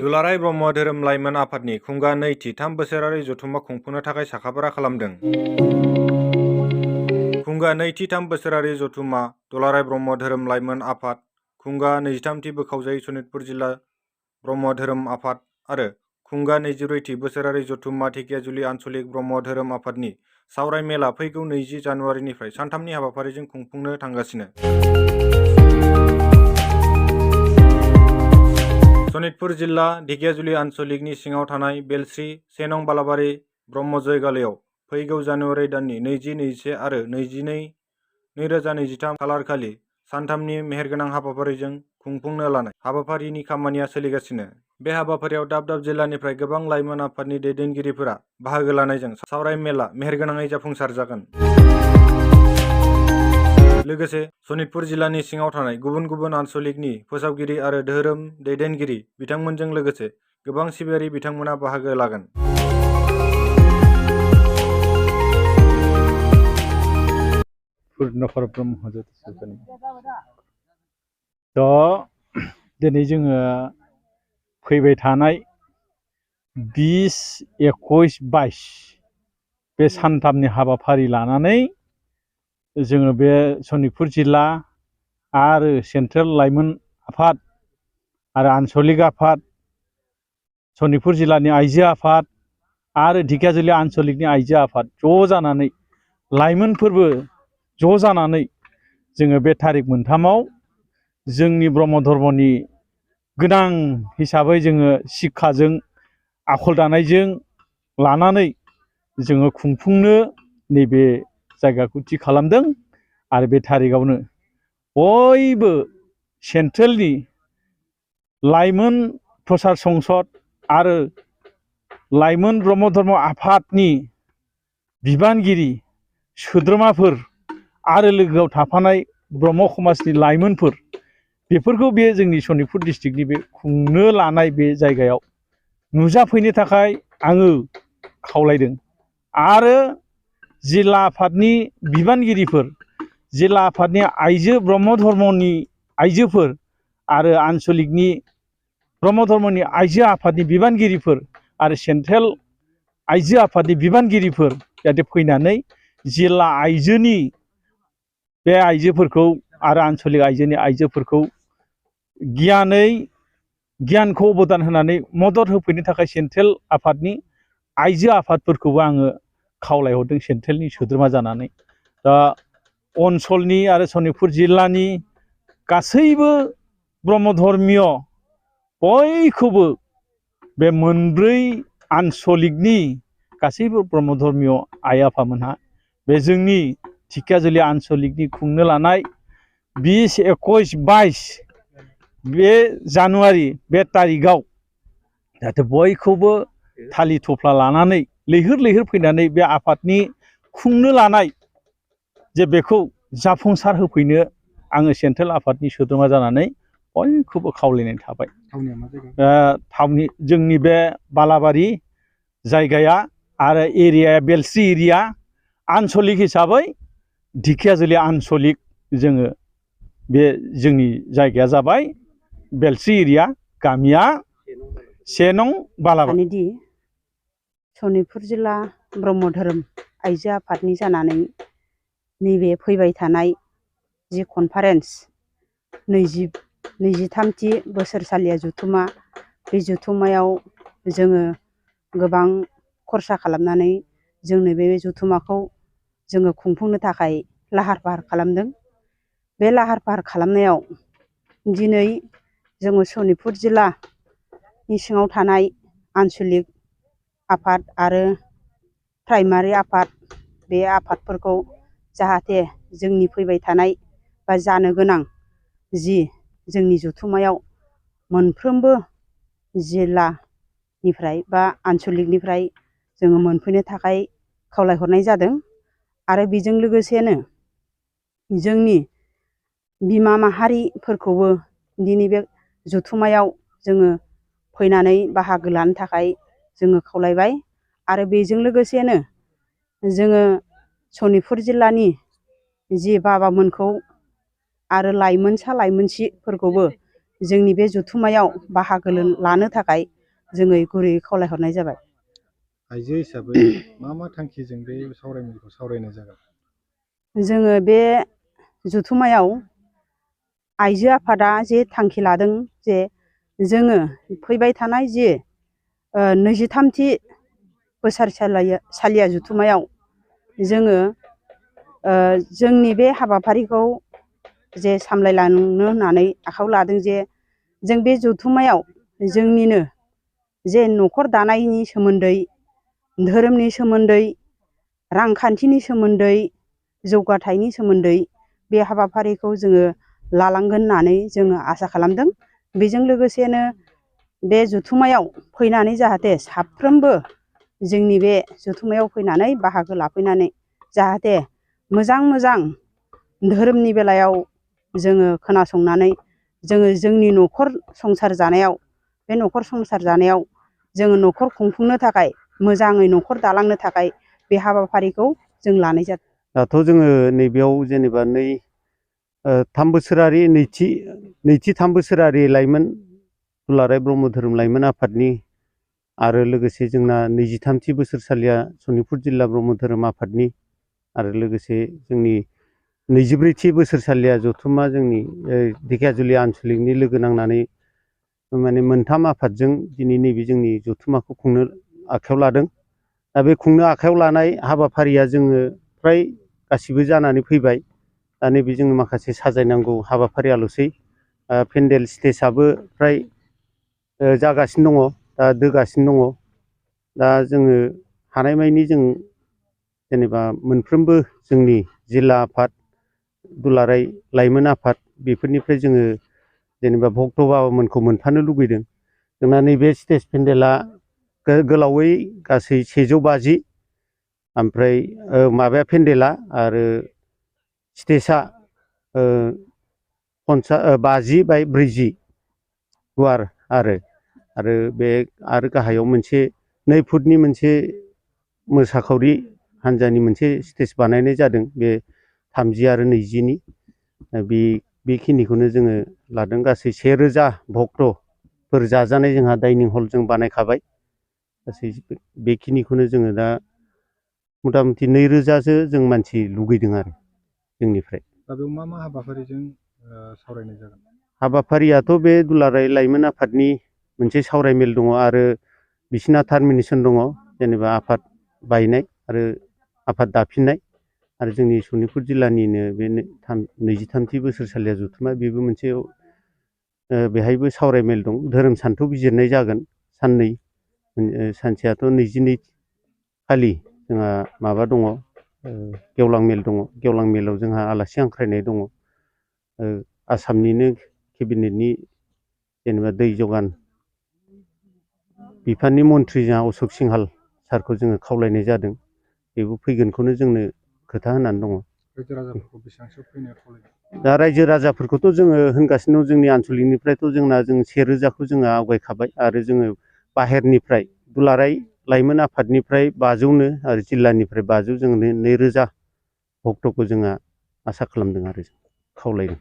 दुलाराय ब्रह्म धोरोम लाइमोन आफादनि खुंगा नैथि 3 बोसोरारि जथुम्मा खुंफुंनो थाखाय साखाफारा खालामदों। खुंगा नैथि 3 बोसोरारि जथुम्मा दुलाराय ब्रह्म धोरोम लाइमोन आफाद, खुंगा 23थि बोखावजायै सनितपुर जिल्ला ब्रह्म धोरोम आफाद आरो खुंगा 24थि बोसोरारि जथुम्मा ढेकियाजुलि आन्चलिक ब्रह्म धोरोम आफादनि सावराय मेला फैगौ 20 जानुवारिनिफ्राय सानथामनि हाबाफारिजों खुंफुंनो थांगासिनो। सनितपुर जिल्ला ढेकियाजुलि आन्चलिकनि सिङाव थानाय बेलस्रि 1 नं बालाबारि ब्रह्म जयगालायाव फैगौ जानुवारि दाननि 20, 21 आरो 22, 2023 खालारखालि सानथामनि मेहेरगोनां हाबाफारिजों खुंफुंनो लानाय हाबाफारिनि खामानिया सोलिगासिनो। बे हाबाफारियाव दाब दाब जिल्लानिफ्राय गोबां लाइमोन आफादनि दैदेनगिरिफोरा बाहागो लानायजों सावराय मेला मेहेरगोनाङै जाफुंसार जागोन। लोगोसे सनितपुर जिल्लानि सिङाव थानाय गुबुन गुबुन आन्चलिकनि फोसावगिरि आरो धोरोम दैदेनगिरि बिथांमोनजों लोगोसे गोबां सिबियारि बिथांमोना बाहागो लागोन। दिनै जोङो फैबाय थानाय 20, 21, 22 बे सानथामनि हाबाफारि लानानै जोङो बे सनितपुर जिल्ला आरो सेन्ट्रेल लाइमोन आफाद आरो आन्चलिक आफाद, सनितपुर जिल्लानि आइजो आफाद आरो ढेकियाजुलि आन्चलिकनि आइजो आफाद ज' जानानै लाइमोनफोरबो ज' जानानै जोङो बे थारिख मोनथामाव जोंनि ब्रह्म धर्मनि गोनां हिसाबै जोङो शिक्षाजों आखल दानायजों लानानै जोङो खुंफुंनो नैबे जायगाखौ थि खालामदों। आरो बे थारिखआवनो बयबो सेन्ट्रेलनि लाइमोन प्रसार संसद आरो लाइमोन ब्रह्म धर्म आफादनि बिबानगिरि सोद्रोमाफोर आरो लोगोआव थाफानाय ब्रह्म समाजनि लाइमोनफोर बेफोरखौ बे जोंनि सनितपुर डिस्ट्रिक्टनि बे खुंनो लानाय बे जायगायाव नुजाफैनो थाखाय आङो खावलायदों। आरो जिल्ला आफादनि बिबानगिरिफोर, जिल्ला आफादनि आइजो ब्रह्म धर्मनि आइजोफोर आरो आन्चलिकनि ब्रह्म धर्मनि आइजो आफादनि बिबानगिरिफोर आरो सेन्ट्रेल आइजो आफादनि बिबानगिरिफोर जाहाथे फैनानै जिल्ला आइजोनि बे आइजोफोरखौ आरो आन्चलिक आइजोनि आइजोफोरखौ गियानखौ अबदान होनानै मदद होफैनो थाखाय सेन्ट्रेल आफादनि आइजो आफादफोरखौबो आङो खावलायहरदों सेन्ट्रेलनि सोद्रोमा जानानै। दा ओनसोलनि आरो सनितपुर जिल्लानि गासैबो ब्रह्म धर्मीय बयखौबो बे मोनब्रै आन्चलिकनि गासैबो ब्रह्म धर्मीय आइ आफामोनहा बे जोंनि ढेकियाजुलि आन्चलिकनि खुंनो लानाय 20, 21, 22 बे जानुवारि बे तारिखआव जाहाथे बयखौबो थालि थफ्ला लानानै लैहोर लैहोर फैनानै बे आफादनि खुंनो लानाय जे बेखौ जाफुंसार होफैनो आङो सेन्ट्रेल आफादनि सोद्रोमा जानानै बयखौबो खावलायनाय थाबाय। थावनि जोंनि बे बालाबारि जायगाया आरो एरियाया बेलस्रि एरिया, आन्चलिक हिसाबै ढेकियाजुलि आन्चलिक जोङो बे जोंनि जायगाया जाबाय बेलस्रि एरिया, गामिया 1 नं बालाबारि। सनितपुर जिल्ला ब्रह्म धोरोम आइजो आफादनि जानानै नैबे फैबाय थानाय जि कनफारेन्स 23थि बोसोरसालिया जथुम्मा, बे जथुम्मायाव जोङो गोबां खरसा खालामनानै जोंनो बे जथुम्माखौ जोङो खुंफुंनो थाखाय लाहार फाहार खालामदों। बे लाहार फाहार खालामनायाव दिनै जोङो सनितपुर जिल्लानि सिङाव थानाय आन्चलिक आफाद आरो प्राइमारि आफाद बे आफादफोरखौ जाहाथे जोंनि फैबाय थानाय बा जानो गोनां जि जोंनि जथुम्मायाव मोनफ्रोमबो जिल्लानिफ्राय बा आन्चलिकनिफ्राय जोङो मोनफैनो थाखाय खावलायहरनाय जादों। आरो बेजों लोगोसेनो जोंनि बिमा माहारिफोरखौबो दिनै बे जथुम्मायाव जोङो फैनानै बाहागो लानो थाखाय जोङो खावलायबाय। आरो बेजों लोगोसेनो जोङो सनितपुर जिल्लानि जि बाबामोनखौ आरो लाइमोनसा लाइमोनसिफोरखौबो जोंनि बे जथुम्मायाव बाहागो लानो थाखाय जोङो गुरैयै खावलायहरनाय जाबाय। आइजो हिसाबै मा थांखिजों बे सावरायमेलखौ सावरायनाय जागोन? जोङो बे जथुम्मायाव आइजो आफादा जे थांखि लादों जे जोङो फैबाय थानाय जे 23थि बोसोरसालिया जथुम्मायाव जोङो जोंनि बे हाबाफारिखौ जे सामलायलांनो होननानै आखायाव लादों जे जों बे जथुम्मायाव जोंनिनो जे न'खर दानायनि सोमोन्दै, धोरोमनि सोमोन्दै, रांखान्थिनि सोमोन्दै, जौगाथायनि सोमोन्दै बे हाबाफारिखौ जोङो लालांगोन होननानै जोङो आसा खालामदों। बेजों लोगोसेनो बे जथुम्मायाव फैनानै जाहाथे साफ्रोमबो जोंनि बे जथुम्मायाव फैनानै बाहागो लाफैनानै जाहाथे मोजां मोजां धोरोमनि बेलायाव जोङो खोनासंनानै जोङो जोंनि न'खर संसार जानायाव बे न'खर संसार जानायाव जोङो न'खर खुंफुंनो थाखाय मोजाङै न'खर दालांनो थाखाय बे हाबाफारिखौ जों लानाय जादों। दाथ' जोङो नैबेयाव जेनेबा 3 बोसोरारि नैथि 3 बोसोरारि लाइमोन दुलाराय ब्रह्म धोरोम लाइमोन आफादनि आरो लोगोसे जोंना 23थि बोसोरसालिया सनितपुर जिल्ला ब्रह्म धोरोम आफादनि आरो लोगोसे जोंनि 24थि बोसोरसालिया जथुम्मा जोंनि ढेकियाजुलि आनसलिकनि लोगो नांनानै माने 3 आफादजों दिनै नैबे जोंनि जथुम्माखौ खुंनो आखायाव लादों। दा बे खुंनो आखायाव लानाय हाबाफारिया जोङो फ्राय गासिबो जानानै फैबाय। दा नैबे जोङो माखासे साजायनांगौ हाबाफारियाल'सै। पेन्डेल स्टेजआबो फ्राय जागासिनो दङ, दा दोगासिनो दङ। दा जोङो हानायमानि जों जेनेबा मोनफ्रोमबो जोंनि जिल्ला आफाद, दुलाराय लाइमोन आफाद बेफोरनिफ्राय जोङो जेनेबा भक्त बाबामोनखौ मोनफानो लुगैदों। जोंना नैबे स्टेज पेन्डेला गोलावै गासै 150, ओमफ्राय माबाया पेन्डेला आरो स्टेजआ 50x40 गुवार आरो बे आरो गाहायाव मोनसे 2 फुटनि मोनसे मोसाखावरि हान्जानि मोनसे स्टेज बानायनाय जादों। बे 30 आरो 20नि बेखिनिखौनो जोङो लादों। गासै 1000 भक्तफोर जाजानाय जोंहा डाइनिं हल जों बानायखाबाय। गासै बेखिनिखौनो जोङो दा मथा मथि 2000सो जों मानसि लुगैदों आरो जोंनिफ्राय। दा बेयाव मा हाबाफारिजों सावरायनाय जागोन? हाबाफारियाथ' बे दुलाराय लाइमोन आफादनि मोनसे सावरायमेल दङ आरो बिसिना टार्मिनेसन दङ, जेनेबा आफाद बायनाय आरो आफाद दाफिननाय आरो जोंनि सनितपुर जिल्लानिनो बे 23थि बोसोरसालिया जथुम्मा बेबो मोनसे बेहायबो सावरायमेल दं। धोरोम सान्थौ बिजिरनाय जागोन साननै। सानसेयाथ' 22 खालि जोंहा माबा दङ, गेवलां मेल दङ। गेवलां मेलाव जोंहा आलासि हांख्रायनाय दङ। आसामनिनो केबिनेटनि जेनेबा दै जगान बिफाननि मन्थ्रि जोंहा अशक सिंहाल सारखौ जोङो खावलायनाय जादों। बेबो फैगोनखौनो जोंनो खोथा होनानै दङ। रायजो राजाफोरखौ बेसेबांसो फैनो खावलायदों? दा रायजो राजाफोरखौथ' जोङो होनगासिनो दं। जोंनि आनसलिकनिफ्रायथ' जों 1000खौ जोङो आवगायखाबाय आरो जोङो बाहेरनिफ्राय दुलाराय लाइमोन आफादनिफ्राय 500नो आरो जिल्लानिफ्राय 500 जों 2000 भक्तखौ जोङो आसा खालामदों आरो खावलायदों।